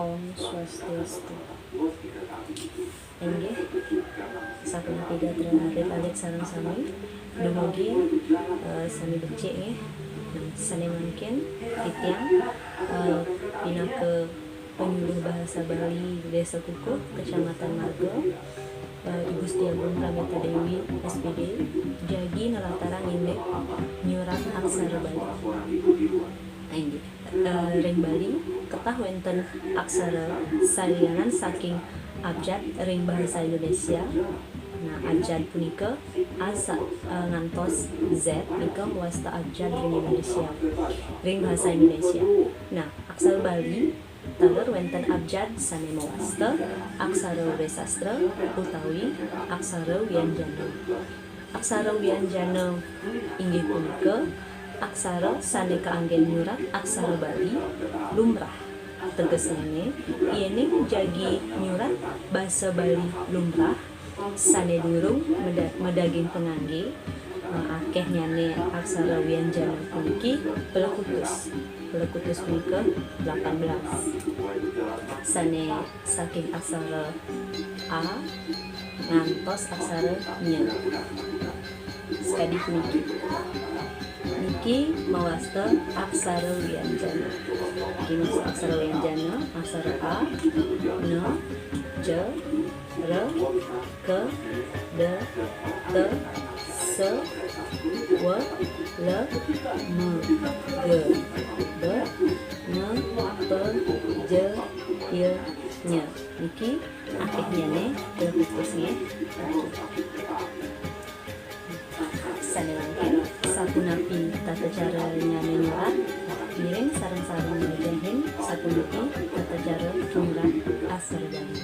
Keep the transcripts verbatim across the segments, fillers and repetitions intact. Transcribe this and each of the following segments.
Om Swastiastu. Inggih, sapunapi gatra alit-alit sareng sami, dumugi, eh, sami becik nggih. Nah, sané mangkin titiang, eh, pinaka penyuluh bahasa Bali Désa Kukuh, Kecamatan Marga, eh, I Gusti Agung Pramita Déwi, S P D, jagi nelatarang indik nyurat aksara Bali. Inggih. Eh, ring Bali, ketah wénten aksara salianan saking abjad ring bahasa Indonesia. Nah, abjad punika A sa-, eh, ngantos Z nika mawasta abjad ring Indonesia, ring bahasa Indonesia. Nah, aksara Bali taler wénten abjad sané mawasta aksara Wresastra utawi aksara Wianjana. Aksara Wianjana inggih punika aksara sané kaanggén nyurat aksara Bali lumrah. Tegesnyané, yéning jagi nyurat basa Bali lumrah sané durung meda-, madaging panganggé, eh, akéhnyané aksara Wianjana puniki plekutus. Plekutus punika delapan belas. Sané saking aksara A ngantos aksara Nya. Sakadi puniki. Niki mawasta aksara Wianjana. Niki mawasta aksara Wianjana, aksara A, Na, Ja, Ra, Ka, Da, Ta, Sa, Wa, La, Ma, Ga, Ba, Nga, Pa, Ja, Ya, Nya. Niki akéhnyané plekutus nggih. Sané mangkin, sapunapi tata caranyané nyurat, ngiring sareng-sareng mlajahin sapunapi tata cara nyurat aksara Bali.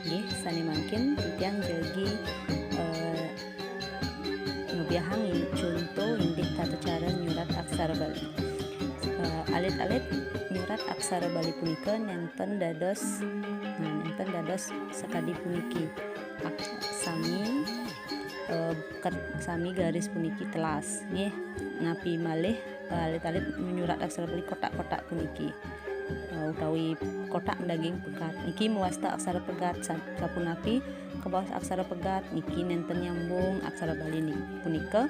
Nggih, sané mangkin titiang jagi, eh, ngebiahang in-, conto indik tata cara nyurat aksara Bali. Eh, alit-alit nyurat aksara Bali punika nénten dados, nah, nénten dados sakadi puniki. Ak-, sami, eh, ket-, sami garis puniki telas, nggih. Napi malih, eh, alit-alit nyurat aksara Bali kotak-kotak puniki. Eh, utawi kotak madaging pegat. Niki mawasta aksara pegat. Sa-, sapunapi kabaos aksara pegat, niki nénten nyambung aksara Bali ni-, punika,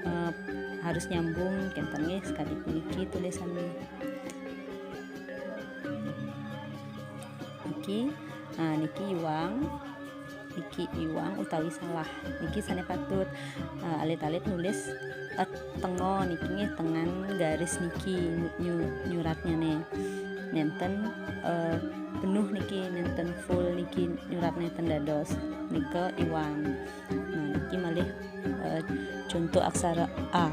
eh, harus nyambung kénten nggih, sakadi puniki tulisané. Niki, nah, niki iwang, niki iwang utawi salah. Niki sané patut, eh, alit-alit nulis, eh, tenga niki nggih, tengan garis niki nyu-, nyu-, nyuratnyané. Nénten, eh, penuh niki, nénten full niki nyuratné ten dados. Nika iwang. Nah, niki malih, eh, conto aksara A.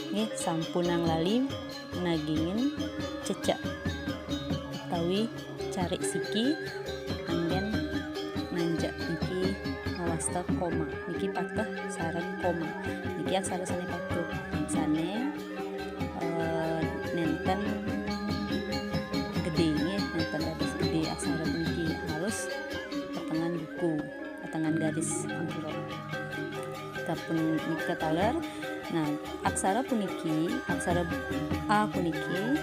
Nggih, sampunang lali nagingin cecek utawi carik siki anggén nanjak niki ngawasta koma. Niki pateh sareng koma. Niki aksara sané patut. Sané, eh, nénten gedé nggih, nénten dados gedé aksara puniki. Harus pertengahan buku, pertengahan garis ampura. Sapunika taler. Nah, aksara puniki, aksara A puniki,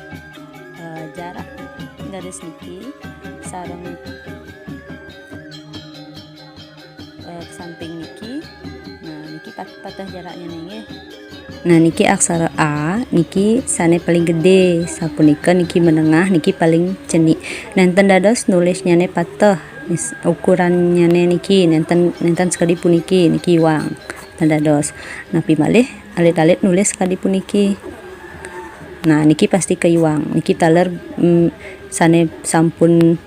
eh, jarak garis niki sareng, eh, samping niki. Nah, niki pat-, pateh jaraknyané nggih. Nah, niki aksara A, niki sané paling gedé, sapunika niki menengah, niki paling cenik. Nénten dados nulisnyané pateh. Mis-, ukurannyané niki nénten, nénten sakadi puniki, niki iwang. Nénten dados. Napi malih alit-alit nulis sakadi puniki. Nah, niki pasti kaiwang. Niki taler, mm, sané sampun,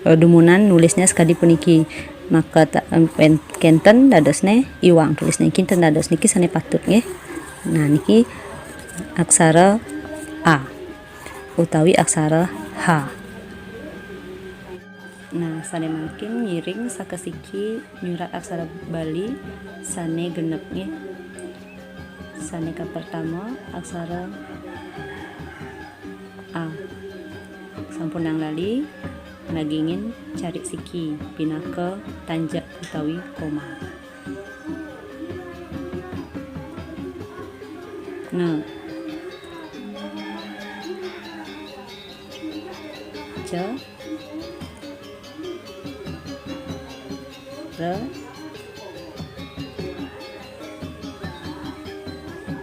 eh, dumunan nulisnya sakadi puniki. Maka ta-, em, pen-, kénten dadosné iwang tulisné. Kénten dados niki sané patut nggih. Nah, niki aksara A utawi aksara H. Nah, sané mangkin ngiring sakasiki nyurat aksara Bali sané genep nggih. Sané kapertama aksara A. Sampunang lali nagingin carik siki pinaka tanjak utawi koma. Ne. Ce. Re.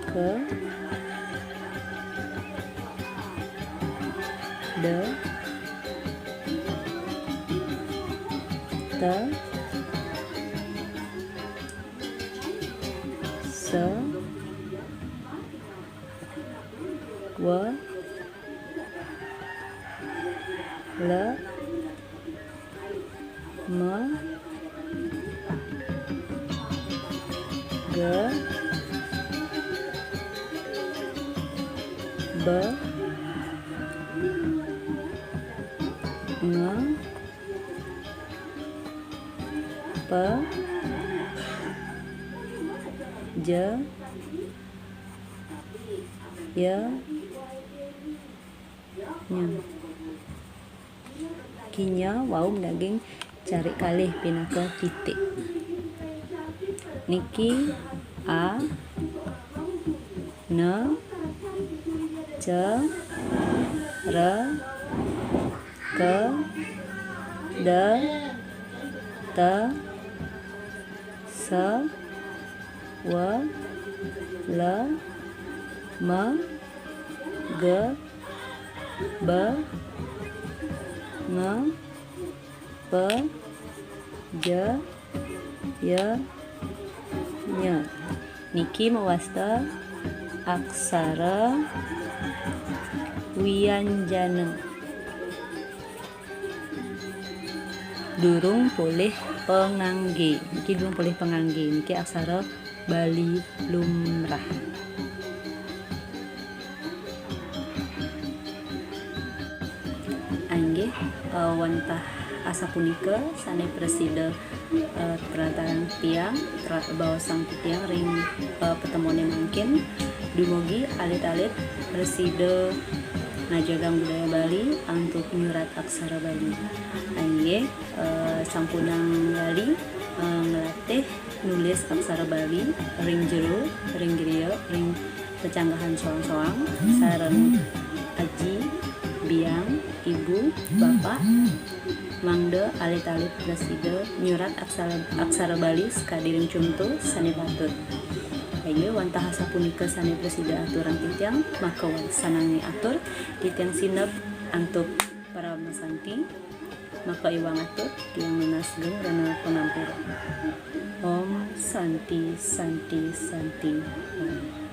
Ke. De. Te. Se. We. Le. Me. Ge. Be. Nge. Pe. Je. Ye. Nye. Kinya wau daging cari kalih pinaka titik. Niki a, ne, ce, re, ke, de, te, se, we, le, me, ge, be, nge, pe, je, ye, nye. Niki mawasta aksara wianjana. Durung polih pangangge. Niki durung polih pangangge. Niki aksara Bali lumrah. Inggih, eh, wantah asapunika sane prasida, eh, tratayang tiang, tra-, baosang titiang ring, eh, patemone mangkin. Dumugi alit-alit prasida ngajegang budaya Bali antuk nyurat aksara Bali. Inggih, eh, sampunang lali, eh, nglatih nulis aksara Bali ring jero, ring griya, ring pecanggahan soang-soang, sareng aji, biang, ibu, bapak, mangda alit-alit prasida nyurat aksara, aksara Bali sakadi ring conto sane patut. Inggih, wantah asapunika sane prasida aturang titiang, maka wantah sanange atur, titiang sineb antuk parama santi, maka iwang atur, tiang nunas geng rena pangampura. Om Santi, Santi, Santi, Om.